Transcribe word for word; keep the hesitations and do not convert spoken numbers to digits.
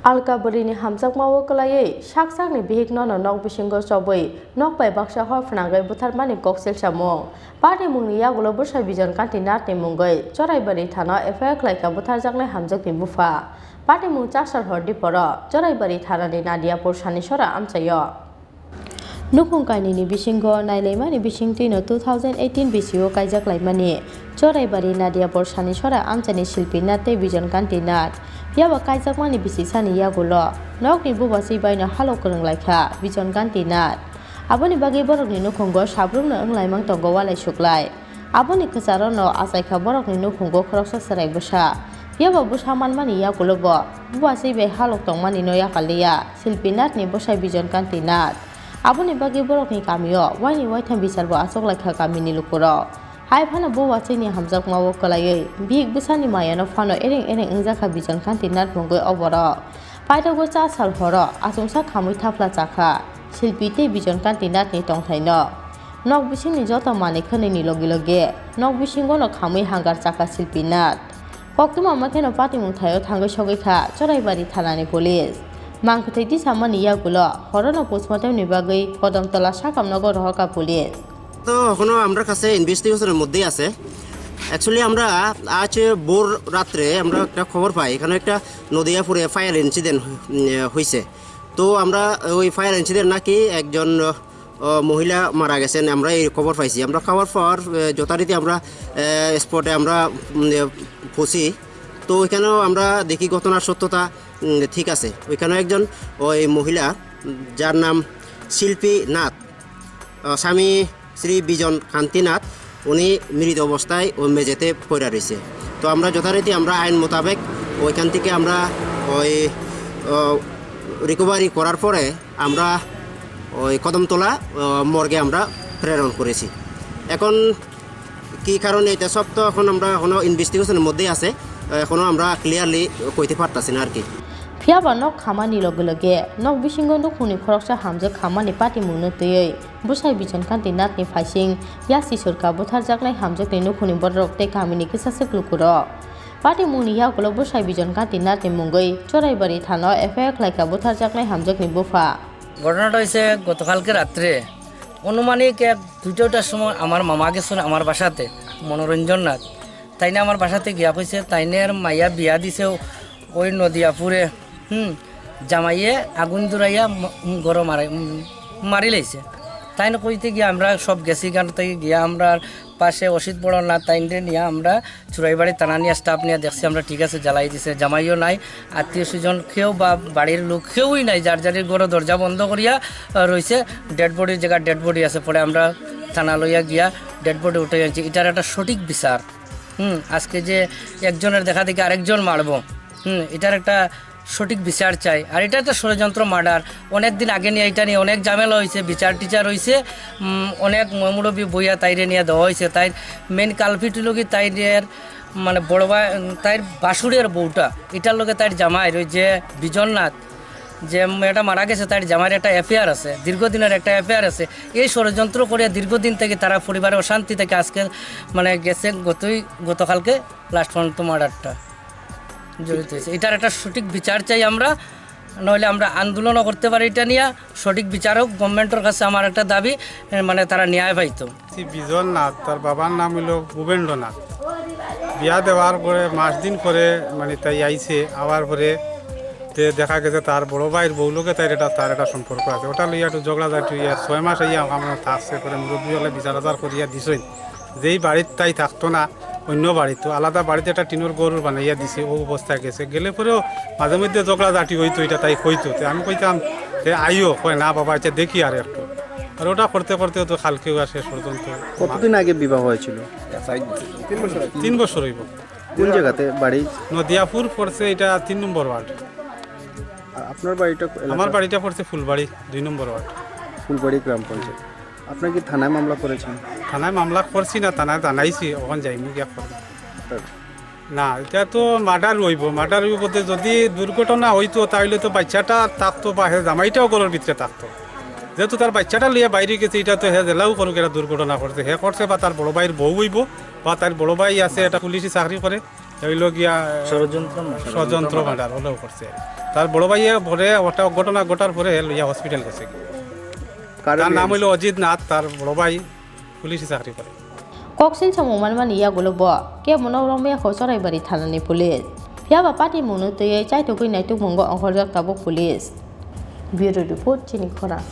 Alka bwrwini hamjakmao kwlaiwi sak sakni bihikno nok bisingo chobwi nok bai baksa hor phnangwi butharmani kok silsamung. Patimungni yagulo bwsai Bijon Kanti Nathni mungwi Choraibari thana F I R khlaikha butharjaknai hamjakni bupha. Patimung chasal hor diporo Choraibari thanani Nadiapur Sanisora amchaio. Nukhung kainwini bisingo nailaimani bisingtwino two thousand eighteen bisio kaijak laimani Choraibari Nadiapur Sanisora amchaini Silpi Nath tei Bijon Kanti Nath. Phiya ba kaijakmani bisisani yagulo nokni bubaswi baino halok kwrwng laikha Bijon Kanti Nath. Aboni bagwi borokni nukhungo sabrumno wng laimang tongo walai suklai. Aboni kwcharono achaikha borokni nukhungo khoroksa chwrai bwsa. Phiya ba bwsa manmani yagulo bo bubaswi bai halok tongmanino yapharliya Silpi Nathni bwsai Bijon Kanti Nath. Aboni bagwi borokni kamio waini waitham bichar bo achuk laikha kamini lukurok. Hai phano bubaswini hamjakmao kwlaiwi bihik bwsani mayano phano ereng ereng wngjakha Bijon Kanti Nath mungwi oborok. Paithago cha sal horo achungsa khamwi thapla chakha Silpi tei Bijon Kanti Nathni tongthaino. Nok bisingni joto manwi khwnwini logi logi nok bisingono khamwi hangar chakha Silpi Nath. Koktwma makheno patimung thaio thangwi sogwi kha Choraibari thanani police. Mangkwthwi tisamani yagulo horono postmortemni bagwi Kodamtola sakamnogo rohorkha police. তো এখনো আমরা কাছে ইনভেস্টিগেশনের মধ্যেই আছে। অ্যাকচুয়ালি আমরা আজ ভোর রাত্রে আমরা একটা খবর পাই, এখানে একটা নদিয়াপুরে ফায়ার ইনসিডেন্ট হয়েছে। তো আমরা ওই ফায়ার ইনসিডেন্ট নাকি একজন আহ, মহিলা মারা গেছেন, আমরা এই খবর পাইছি। আমরা খবর পাওয়ার আহ, যথারীতি আমরা স্পটে আমরা উম, আহ, পৌঁছি। তো ওইখানেও আমরা দেখি ঘটনার সত্যতা উম, ঠিক আছে। ওইখানেও একজন ওই মহিলা, উম, যার নাম শিল্পী নাথ, আহ, স্বামী শ্রী বিজন কান্তি নাথ, উনি মৃত অবস্থায় ওই মেঝেতে পড়ে রয়েছে। তো আমরা যথারীতি আমরা আইন মোতাবেক ওইখান থেকে আমরা ওই রিকভারি করার পরে আমরা ওই কদমতলা মর্গে আমরা প্রেরণ করেছি। এখন কি কারণে এটা সব তো এখন আমরা এখনো ইনভেস্টিগেশনের মধ্যেই আছে, এখনো আমরা ক্লিয়ারলি কইতে পারতাছি না আর কি। Phiya ba nok khamani loge loge nok bisingo nukhungni khoroksa hamjak khamani patimungno twiwi bwsai Bijon Kanti Nathni phaising yasi surka butharjaknai hamjakni nukhungni bororok tei kamini kisaswk lukurok. Patimungni yagulo bwsai Bijon Kanti Nathni mungwi Choraibari thanao F I R khlaikha butharjaknai hamjakni bupha. ঘটনাটা হয়েছে গতকালকে রাত্রে আনুমানিক এক দুইটার সময় আমার মামা গেছেন আমার বাসাতে, মনোরঞ্জন নাথ। তাইনে আমার বাসাতে গিয়া কইছে, তাইনের মাইয়া বিয়া দিছে ওই নদিয়াপুরে। হুম, জামাইয়ে আগুন ধরাইয়া ম-, উম, গরো মারাই, উম, মারি লাইছে। তাইন কইতে গিয়া আমরা সব গেছি, গান থেকে গিয়া আমরা পাশে অসিত বড় না তাইনরে নিয়ে আমরা চুরাইবাড়ি থানা নিয়ে স্টাফ নিয়ে দেখছি আমরা, ঠিক আছে, জ্বালাই দিছে, জামাইও নাই, আত্মীয় স্বজন কেউ বা বাড়ির লোক কেউই নাই, যার যার ঘরো দরজা বন্ধ করিয়া, আহ, রইছে। ডেড বডির জায়গা ডেড বডি আছে, পরে আমরা থানা লইয়া গিয়া ডেড বডি উঠে আনছি। এটার একটা সঠিক বিচার, হুম, আজকে যে একজনের দেখা দেখি আরেকজন মারবো, হুম, এটার একটা সঠিক বিচার চাই। আর এটা তো ষড়যন্ত্র মার্ডার, অনেক দিন আগে নিয়ে এটা নিয়ে অনেক ঝামেলা হয়েছে, বিচার টিচার হয়েছে, উম, অনেক ময়মুরব্বী বইয়া তাইরে নিয়ে দেওয়া হয়েছে। তাই মেইন কালপিট হইল কি তাইরের মানে বড় ভাই, উম, তাইর বাসুরের বউটা, এটার লগে তাইর জামাই ওই যে বিজননাথ, যে মেয়েটা মারা গেছে, তাইর জামাইয়ের একটা অ্যাফেয়ার আছে, দীর্ঘদিনের একটা অ্যাফেয়ার আছে। এই ষড়যন্ত্র করে দীর্ঘদিন থেকে তারা পরিবারে অশান্তি থেকে আজকে মানে গেছে গতই, গতকালকে লাস্ট পর্যন্ত মার্ডারটা জড়িত হয়েছে। এটার একটা সঠিক বিচার চাই আমরা, নইলে আমরা আন্দোলনও করতে পারি এটা নিয়ে। সঠিক বিচারক গভর্নমেন্টের কাছে আমার একটা দাবি, এ, মানে তারা ন্যায় পাইতো। শ্রী বিজন নাথ, তার বাবার নাম হইল ভূপেন্দ্রনাথ। বিয়া দেওয়ার পরে মাস দিন পরে মানে তাই আইছে, আওয়ার পরে তে দেখা গেছে তার বড় ভাইয়ের বউ লোকে তাই এটা, তার একটা সম্পর্ক আছে, ওটা লইয়া একটু ঝগড়াঝাটি হইয়া ছয় মাস হইয়া আমরা থাকছে, পরে মুরব্বী হলে বিচার আচার করিয়া দিছই। যেই বাড়িত তাই থাকতো না, অন্য বাড়িত, তো আলাদা বাড়িতে একটা টিনের ঘর বানাইয়া দিছে, ও অবস্থায় গেছে। গেলে পরেও মাঝে মধ্যে ঝগড়াঝাটি হইতো, এটা তাই কইতো। তে আমি কইতাম, "তে আইও?" কয়, "না বাবা, আচ্ছা দেখি আর একটু।" আর ওটা করতে করতে তো কালকেও আর শেষ পর্যন্ত। কতদিন আগে বিবাহ হয়েছিল? তিন বছর হইব। কোন জায়গাতে বাড়ি? নদিয়াপুর পড়ছে, এটা তিন নম্বর ওয়ার্ড। আর আপনার বাড়িটা কোন আমার এলাকা? বাড়িটা পড়ছে ফুলবাড়ি, দুই নম্বর ওয়ার্ড। ফুলবাড়ি গ্রাম পঞ্চায়েত। আপনারা কি থানায় মামলা করেছেন? থানায় মামলা করছি না, থানায় জানাইছি, ওখানে যাইমু গিয়া করবো। স্যার। না, এটা তো মার্ডার হইব। মার্ডার হইব বলতে যদি দুর্ঘটনা হইতো, তাহলে তো বাচ্চাটা থাকতো বা হে জামাইটাও ঘরের ভিতরে থাকতো। যেহেতু তার বাচ্চাটা লইয়া বাইরে গেছে, এটা তো হে জেলাও করুক, এটা দুর্ঘটনা করছে, হে করছে বা তার বড় ভাইয়ের বউ হইব বা তার বড় ভাই আছে, এটা পুলিশে চাকরি করে, হইল গিয়া ষড়যন্ত্র মার্ডার। ষড়যন্ত্র মার্ডার হলেও করছে। তার বড় ভাইয়ে পরে ওটা ঘটনা ঘটার পরে লইয়া হসপিটাল গেছে। কারো তার নাম বিয়ে হইল অজিত নাথ, তার বড় ভাই পুলিশে চাকরি করে। Koksil samung manmani yagulo bo kebono romya kho Choraibari thanani police. Phiya ba party mungno twiwi chaitugwi naitukmungo ongkhorjak tabuk police. Bureau report, chini khorang.